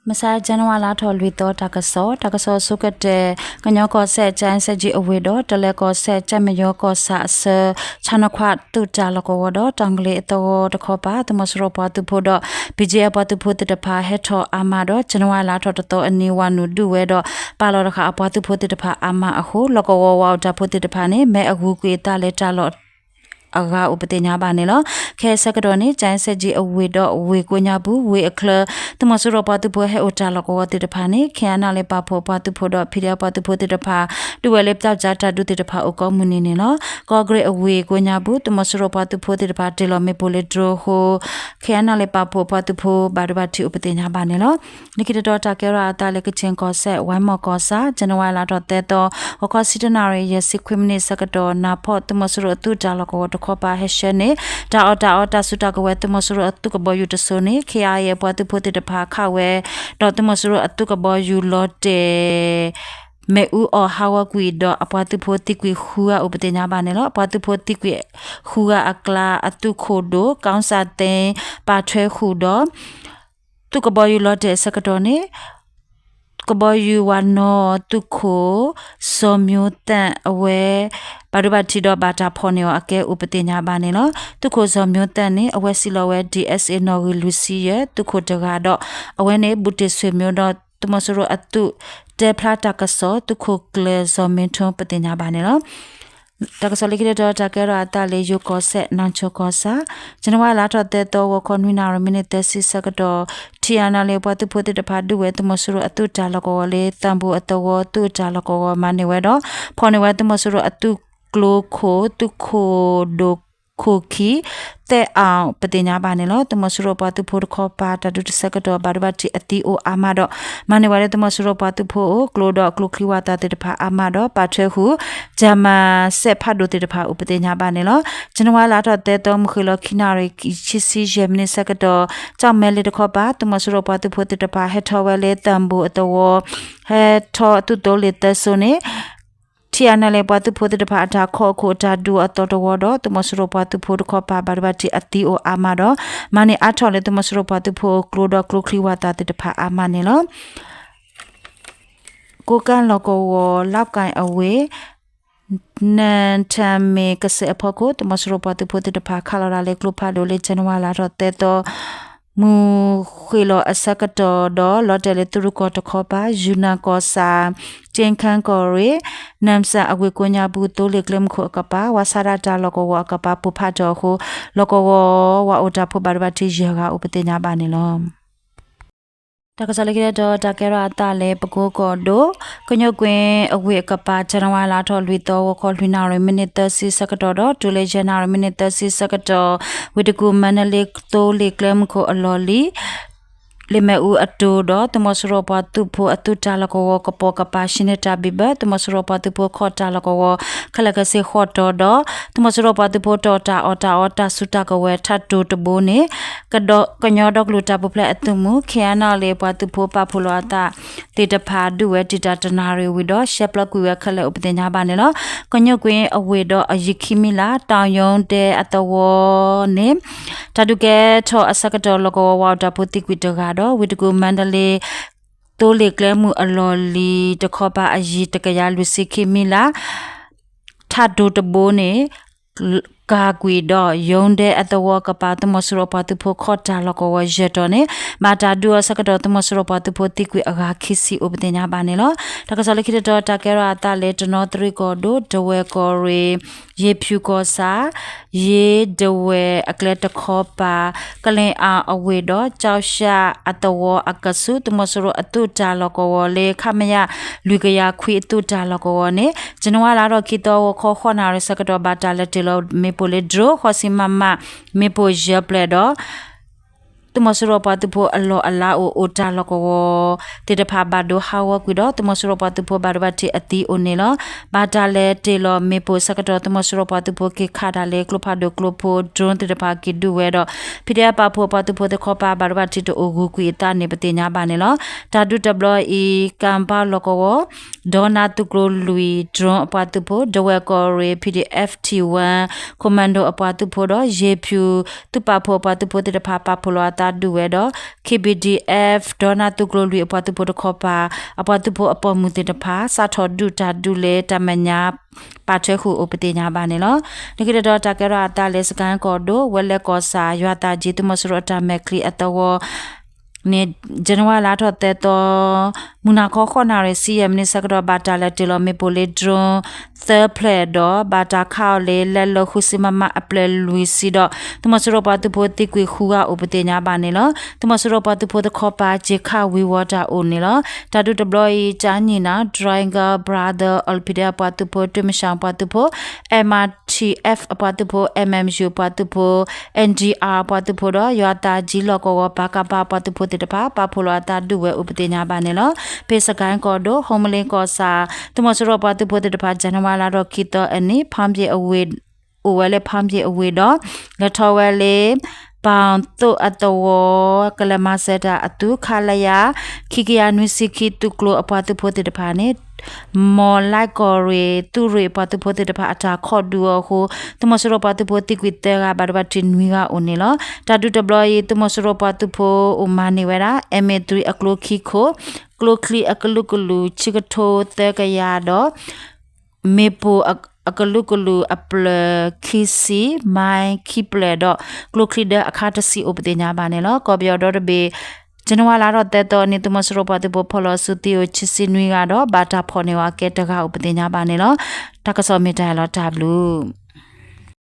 မဆါ ဇန်နဝါလါထီၣ်လွံၢ်သီ တၢ်ကစီၣ်, တၢ်ကစီၣ်အဆိကတၢၢ်, ကညီကီၢ်စဲၣ် ကၠၣ်စဲၣ်ကၠံအဝ့ၢ်ဒီး တလဲၤကီၢ်စဲၣ် ကၠၣ်မယီၤကီၢ်ဆၣ်အဆၢ ဆၣ်နခွးသုးတၢ်လီၢ်ကဝီၤဒီး တၢ်ကလ့အသဝီတခီပၤ သုးမီၤစိရိၤပှၤသုးဖိဒီး ဘံၣ်ကၠ့အပှၤသုးဖိသ့ၣ်တဖၣ် ဟဲထီၣ်အါမးဒီး ဇန်နဝါလါထီၣ်တသီအနံၤ ဝၤနုာ်ဒုးဝဲဒီး ပာ်လီၤတဃာ်အပှၤသုးဖိသ့ၣ်တဖၣ်အါမးအဃိ လီၢ်ကဝီၤဝၤအိၣ်တၢ်ဖိသ့ၣ်တဖၣ်န့ၣ် မ့ၢ်အဂုာ်ကွံာ်အသးလၢတၢ်လီၢ် အဂၤအိၣ်ပသ့ၣ်ညါဘၣ်န့ၣ်လီၤ. ခဲအံၤဆၢကတီၢ်န့ၣ် ကၠၣ်စဲၣ်ကၠံအဝ့ၢ်ဒီးဝ့ၢ်ကိးညါပူၤ ဝ့ၢ်အချၢ သုးမီၤစိရိၤပှၤသုးဖိဟဲအိၣ်တၢ်လီၢ်ကဝီၤသ့ၣ်တဖၣ်န့ၣ် ခ့ၣ်အဲၣ်နၣ်လ့ပာ်ဖှိၣ်အပှၤသုးဖိဒီး ဖံးဒဲးအပှၤသုးဖိသ့ၣ်တဖၣ် ဒုးဝဲလၢပတၢ်ပၢတၢ်ဒုးသ့ၣ်တဖၣ်အိၣ်ကိးမုၢ်နံၤန့ၣ်လီၤ. ကီၢ်ကရ့ၣ်အဝ့ၢ်ကိးညါပူၤ သုးမီၤစိရိၤပှၤသုးဖိသ့ၣ်တဖၣ် တ့ၢ်လီၤမ့ၣ်ပိၢ်လၢ drone အဃိ ခ့ၣ်အဲၣ်နၣ်လ့ပာ်ဖှိၣ်အပှၤသုးဖိ ဘၣ်ဒိဘၣ်ထံးအိၣ်ပသ့ၣ်ညါဘၣ်န့ၣ်လီၤ. လၢခံတတီၤတၢ်ကဲထီၣ်အသးလၢ ကခၠ့ၣ်ကီၢ်စဲၣ် ဝဲမီၢ်ကီၢ်ဆၣ် ဇန်နဝါလါထီၣ်သၢသီ ဂီၤခီဆံတၢနၣ်ရံၣ် ယဲၢ်ဆံခွံမံးနံးဆၢကတီၢ် နၢ်ဖီၣ်သုးမီၤစိရိၤအသုးတၢ်လီၢ်ကဝီၤတခီပၤ ဟဲဆှၢန့ၣ် တၢ်အီၣ်တၢ်အီတၢ်စုတၢ်ကဝဲၤ သုးမီၤစိရိၤအသုးကဘီယူၤတစိၤန့ၣ် ခ့ၣ်အဲၣ်အပှၤသုးဖိသ့ၣ်တဖၣ်ခးဝဲ ဒီးသုးမီၤစိရိၤအသုးကဘီယူၤလီၤတဲာ် မ့ၣ်အူအီၣ်ဟးဂီၤကွံာ်ဒီး အပှၤသုးဖိသံကွံာ်ဃုဂၤအိၣ်ပသ့ၣ်ညါဘၣ်န့ၣ်လီၤ. အပှၤသုးဖိသံကွံာ်ဃုဂၤအကျါ အသုးခိၣ်ဒိၣ် ကီစၣ်သ့ ပာ်ထွဲဃုာ်ဒီး သုးကဘီယူၤလီၤတဲာ်အဆၢကတီၢ်န့ၣ် ကဘီယူၤဝၤနီၢ်သုးခိၣ် စီၤမျိုးသန့် အဝဲ ဘၣ်ဒိဘၣ်ထံးဒီးဘၣ်တၢ်ဖီၣ်န့ၢ်အီၤအကဲအိၣ်ပသ့ၣ်ညါဘၣ်န့ၣ်လီၤ. သုးခိၣ် စီၤမျိုးသန့် န့ၣ် အဝဲစံးလီၤဝဲ ဒံၣ်အဲးစ့ နီၣ်ဂံၢ်လွံၢ်ဆံယဲၢ် သုးခိၣ်တဂၤဒီး အဝဲန့ၣ် ဘူးတ့ၢ်ဆွေမျိုး ဒီး သုးမီၤစိရိၤအသုးတဲဖျါတၢ်ကစီၣ် သုးခိၣ်ကျၢၢ် စီၤမ့ထိ ပသ့ၣ်ညါဘၣ်န့ၣ်လီၤ. တၢ်ကစီၣ်လၢခံတတီၤ တၢ်ကဲထီၣ်အသးလၢ ယိၤကီၢ်စဲၣ် နၢ်ဆိၣ်ကီၢ်ဆၣ်, ဇန်နဝါလါထီၣ်သၢသီ ဂီၤခီနွံနၣ်ရံၣ် မံးနံးသၢဆံဆၢကတီၢ် ထံၣ်အါနၣ်လၢပှၤသုးဖိသ့ၣ်တဖၣ် ဒုးဝဲသုးမီၤစိရိၤအသုးတၢ်လီၢ်ကဝီၤလၢ သံၣ်ဘိၣ်အသဝီ သုးတၢ်လီၢ်ကဝီၤမၤန့ၢ်ဝဲဒီး ဖီၣ်န့ၢ်ဝဲသုးမီၤစိရိၤအသုးကျိခိၣ် သုးခိၣ်ဒိၣ်ခိၣ်ခံ သဲးအီၣ် ပသ့ၣ်ညါဘၣ်န့ၣ်လီၤ. သုးမီၤစိရိၤပှၤသုးဖိတခီပၤ တၢ်ဒုးတဆၢကတီၢ် ဘၣ်ဒိဘၣ်ထံးအသံအိၣ်အါမးဒီး မၤန့ၢ်ဝဲလၢသုးမီၤစိရိၤပှၤသုးဖိအအိၣ် ကျိဒီးကျိချံဝၣ်သၣ်သ့ၣ်တဖၣ်အါမးဒီး ပာ်ထွဲဃုာ် German စဲးဖးဒိၣ်သ့ၣ်တဖၣ်အိၣ်ပသ့ၣ်ညါဘၣ်န့ၣ်လီၤ. ဇန်နဝါလါထီၣ်သၢသီ မုၢ်ဃ့ၢ်လီၤခံနၣ်ရံၣ် ဆံဆံယဲၢ်မံးနံးဆၢကတီၢ် ကၠီၣ်မဲလ့တခီပၤ သုးမီၤစိရိၤပှၤသုးဖိသ့ၣ်တဖၣ် ဟဲထီၣ်ဝဲလၢသံၣ်ဘိၣ်အသဝီ ဟဲထီၣ်သုးသိလ့ၣ်သၢစိၤန့ၣ် ထံၣ်အါနၣ်လၢပှၤသုးဖိသ့ၣ်တဖၣ်အတၢ်ခီအခိၣ်အတၢ်ဒုးအသီတဝီဒီး သုးမီၤစိရိၤပှၤသုးဖိတခီပၤ ဘၣ်ဒိဘၣ်ထံးအသံအိၣ်အါမးဒီး မၤန့ၢ်အါထီၣ်လၢသုးမီၤစိရိၤပှၤသုးဖိအအိၣ် ကျိဒီးကျိချံဝၣ်သၣ်သ့ၣ်တဖၣ်အါမးန့ၣ်လီၤ. ကိးကၣ်လီၢ်ကဝီၤ လါကၣ်အဝ့ၢ် နၢထၢၣ်မ့ၢ်ကစဲးအဖီခိၣ် သုးမီၤစိရိၤပှၤသုးဖိသ့ၣ်တဖၣ် ခးလီၤတၢ်လၢကျိဖးဒိၣ်လၢ ဇန်နဝါလါထီၣ်သၢသီ မုၢ်ဃ့ၢ်လီၤအဆၢကတီၢ်ဒီး လီၤတဲာ်လၢသုးရူၢ်ကီၢ်တခီပၤ ယူၢ်နၢ်ကီၢ်ဆၣ် ကၠ့ခၢၣ်ကီၢ်ရ့ၣ် နၢၣ်စၣ်အဝ့ၢ်ကိးညါပူၤ သိလ့ၣ်ကျဲမုၢ်ခိၣ်အကပၤ ဝၤဆါဒၣ်တၢ်လီၢ်ကဝီၤအကပၤ ပိၢ်ဖးထီၣ်အဃိ လီၢ်ကဝီၤဝၤအိၣ်တၢ်ဖိဘၣ်ဒိဘၣ်ထံးယဲၢ်ဂၤအိၣ်ပသ့ၣ်ညါဘၣ်န့ၣ်လီၤ. တၢ်ကစီၣ်လၢခံတတီၤ တၢ်ကဲထီၣ်အသးလၢ ပကိကီၢ်ဒိၣ် ကညိၣ်ကွ့အဝ့ၢ်အကပၤ ဇန်နဝါလါထီၣ်လွံၢ်သီ ဂီၤခီလွံၢ်နၣ်ရံၣ် မံးနံးသၢဆံဆၢကတီၢ်ဒီး တုၤလၢယဲၢ်နၣ်ရံၣ် မံးနံးသၢဆံဆၢကတီၢ် ဝ့ၢ်တကူၣ် မါဒလ့ သိလ့ၣ်ကျဲမုၢ်ခိၣ်အလီၢ်လံၤ လ့ၣ်မ့ၣ်အူအတိၤဒီး သုးမီၤစိရိၤပှၤသုးဖိအသုးတၢ်လီၢ်ကဝီၤကပိာ်ကပၤ ဟံးန့ၢ်တၢ်ဘံၣ်ဘၢ သုးမီၤစိရိၤပှၤသုးဖိခီၣ်တၢ်လီၢ်ကဝီၤ ခဲလၢာ်ခဲဆ့ဃီတီၤဒီး သုးမီၤစိရိၤပှၤသုးဖိတီၢ်တၢ်အီၣ်တၢ်အီတၢ်စုတၢ်ကဝဲၤထးတိၤတဘိန့ၣ် ကညီဒီကလုာ်တၢ်ပူၤဖျဲးအသုးမုၢ် ခ့ၣ်အဲၣ်နၣ်လ့ပှၤသုးဖိပာ်ဖှိၣ်လီၤအသးသ့ၣ်တဖၣ် ဒုးဝဲတံာ်တာ်တနၣ်ရံၣ်ဝံၤဒီး ရှဲပျီကွံာ်ဝဲခဲလၢာ်အိၣ်ပသ့ၣ်ညါဘၣ်န့ၣ်လီၤ. ကညိၣ်ကွ့အဝ့ၢ်ဒီးအယံၤခံမံၤလၢ် တၢ်ယိၤဒဲအသဝီန့ၣ် တၢ်ဒုးကဲထီၣ်အဆၢကတီၢ် လီၢ်ကဝီၤဝၤအိၣ်တၢ်ဖိသံကွံာ်တဂၤဒီး ဝ့ၢ်တကူၣ် မါဒလ့ သိလ့ၣ်ကျဲမုၢ်အလီၢ်လံၤတခီပၤ အယံၤတကယၤလွံၢ်ဆံခံမံၤလၢ် ထးတိၤတဘိန့ၣ် ကၤကွံာ်ဒီး ယိၤဒဲအသဝီကပၤ သုးမီၤစိရိၤပှၤသုးဖိခီၣ်တၢ်လီၢ်ကဝီၤယဲၢ်တီၤန့ၣ် ဘၣ်တၢ်ဒုးအဆၢကတီၢ် သုးမီၤစိရိၤပှၤသုးဖိသံကွံာ်အဂၤခံဆံအိၣ်ပသ့ၣ်ညါဘၣ်န့ၣ်လီၤ. တၢ်ကစီၣ်လၢခံတတီၤ တၢ်ကဲထီၣ်အသးလၢ တနီသရံၣ်ကီၢ်ဒိၣ် ဒဝဲၢ်ကီၢ်ရ့ၣ် ယ့ၤဖၠူၣ်ကီၢ်ဆၣ် ယ့ၤဒဝဲၢ်အကျဲတခီပၤ ကလ့ၣ်အါအဝ့ၢ်ဒီး ကၠီၣ်ၡၣ်အသဝီအကဆူး သုးမီၤစိရိၤအသုးတၢ်လီၢ်ကဝီၤလၢ ခမရ လွံၢ်ကယၤခွံအသုးတၢ်လီၢ်ကဝီၤန့ၣ် ဇန်နဝါလါထီၣ်ခံသီ ဂီၤခီဃိးနၣ်ရံၣ်ဆၢကတီၢ် ဘၣ်တၢ်လဲၤတ့ၢ်လီၤမ့ၣ်ပိၢ်လၢ drone ဃိးဆံ မမ မ့ၣ်ပိၢ်ယဲၢ်ဖျၢၣ်ဒီး သုးမီၤစိရိၤပှၤသုးဖိအလီၢ်အလၤအိၣ် အိၣ်တၢ်လီၢ်ကဝီၤသ့ၣ်တဖၣ်ဘၣ်ဒိဟးဂီၤကွံာ်ဒီး သုးမီၤစိရိၤပှၤသုးဖိဘၣ်ဒိဘၣ်ထံးအသံအိၣ်န့ၣ်လီၤ. ဘၣ်တၢ်လဲၤတ့ၢ်လီၤမ့ၣ်ပိၢ်ဆၢကတီၢ် သုးမီၤစိရိၤပှၤသုးဖိက့ၤခးတၢ်လၢကျိဖးဒိၣ်ကျိဖိ drone သ့ၣ်တဖၣ်က့ၤဒုးဝဲဒီး ဖံးဒဲးပာ်ဖှိၣ်ပှၤသုးဖိသ့ၣ်တခီပၤ ဘၣ်ဒိဘၣ်ထံးတအိၣ်ဂုၤကွံာ်အသးန့ၣ် ပသ့ၣ်ညါဘၣ်န့ၣ်လီၤ. တၢ်ဒုးတဘျီအံၤ ကၣ်ဘၣ်လီၢ်ကဝီၤ ဒီနါသုးကျိၤလွံၢ် drone အပှၤသုးဖိ ဒဝဲၢ်ကီၢ်ရ့ၣ် PDF T one Commando အပှၤသုးဖိဒီး ယ့ၤဖၠူၣ် သုးပာ်ဖှိၣ်အပှၤသုးဖိသ့ၣ်တဖၣ် ပာ်ဖှိၣ်လီၤအသး ပာ်ဖှိၣ်လီၤအသးဒုးဝဲဒီး ခ့ဘံၣ်ဒံၣ်အဲၣ် ဒီးနၢ်သုးကျိၤလွံၢ်အပှၤသုးဖိတခီပၤ အပှၤသုးဖိအပိာ်မုၣ်သ့ၣ်တဖၣ် စးထီၣ်ဒုးတၢ်ဒုးလၢတၢ်မဲာ်ညါ ပာ်ထွဲဃုာ်အိၣ်ပသ့ၣ်ညါဘၣ်န့ၣ်လီၤ. လၢခံတတီၤ တၢ်ကဲထီၣ်အသးလၢ စကဲၣ်ကီၢ်ဒိၣ် ဝဲလဲၣ်ကီၢ်ဆၣ် ယွၤသးကံ သုးမီၤစိရိၤအတၢ်မဲာ်ချံအသဝီ န့ၣ် ဇန်နဝါလါထီၣ်သၢသီ မုၢ်နၤခီဃိးနၣ်ရံၣ် ဆံယဲၢ်မံးနံးဆၢကတီၢ် ဘၣ်တၢ်လဲၤတ့ၢ်လီၤမ့ၣ်ပိၢ်လၢ drone သၢဖျၢၣ်ဒီး ဘၣ်တၢ်ခးအီၤလၢ လၢလီၤဃုဆံ မမ အဖျၢၣ်လွံၢ်ဆံဒီး သုးမီၤစိရိၤပှၤသုးဖိသံကွံာ်ဃုဂၤအိၣ်ပသ့ၣ်ညါဘၣ်န့ၣ်လီၤ. သုးမီၤစိရိၤပှၤသုးဖိတခီပၤ က့ၤခးဝံၤဝီၤတၢ်အိၣ်န့ၣ်လီၤ. တၢ်ဒုးတဘျီအံၤ ကၠါနံၣ်နၤ Dringger Brother အီလံးဖံးဒဲးအပှၤသုးဖိ တွ့မၡၣ်ပှၤသုးဖိ MRTF အပှၤသုးဖိ MMU အပှၤသုးဖိ NDR အပှၤသုးဖိဒီး ယွၤသးကံလီၢ်ကဝီၤ ပကဖ အပှၤသုးဖိသ့ၣ်တဖၣ် ပာ်ဖှိၣ်လီၤအသးဒုးဝဲအိၣ်ပသ့ၣ်ညါဘၣ်န့ၣ်လီၤ. ဖဲစကဲၣ်ကီၢ်ဒိၣ် ဟုမ္မလင်းကီၢ်ဆၣ် သုးမီၤစိရိၤပှၤသုးဖိသ့ၣ်တဖၣ် ဇန်နဝါလါထီၣ်ခံသီအနံၤ ဖၣ်ပၠ့ၣ်အဝ့ၢ် အိၣ်ဝဲလၢဖၣ်ပၠ့ၣ်အဝ့ၢ်ဒီး လဲၤထီၣ်ဝဲလၢ ပၣ်သိၣ်အသဝီ ကလဲၤမၤစၢၤတၢ်အသုး ခလရ ခံကယၤနွံဆံခံ သုးကျိၤအပှၤသုးဖိသ့ၣ်တဖၣ်န့ၣ် မီၢ်လဲၣ်ကီၢ်ရ့ၣ် သုးရ့ၣ်ပှၤသုးဖိသ့ၣ်တဖၣ်အတၢ်ခိးဒုးအီၤအဃိ သုးမီၤစိရိၤပှၤသုးဖိသံကွံာ်သၢဂၤ ဘၣ်ဒိဘၣ်ထံးနွံဂၤအိၣ်န့ၣ်လီၤ. တၢ်ဒုးတဘျီအံၤ သုးမီၤစိရိၤပှၤသုးဖိအိၣ်မၤန့ၢ်ဝဲဒၣ် MA three အကျိခံခိၣ် ကျိချံအကလုာ်ကလုာ် ဆံကထိသၢကယၤဒီး မ့ၣ်ပိၢ်အကလုာ်ကလုာ်အဖျၢၣ်ခံဆံ မိုင် ခံဖျၢၣ်ဒီး ကျိချံဒၢအခါတဆံအိၣ်ပသ့ၣ်ညါဘၣ်န့ၣ်လီၤ. ကီၢ်ပယီၤဒီတဘ့ၣ် ဇန်နဝါလါထီၣ်သၢသီအနံၤ သုးမီၤစိရိၤပှၤသုးဖိဖီၣ်လီၤစုသံအိၣ် ခံဆံနွံဂၤဒီး ဘၣ်တၢ်ဖီၣ်န့ၢ်အီၤအကဲတဂၤအိၣ်ပသ့ၣ်ညါဘၣ်န့ၣ်လီၤ. တၢ်ကစီၣ်မ့ၢ်တၢ်အံၤလီၤ တၢ်ဘျုး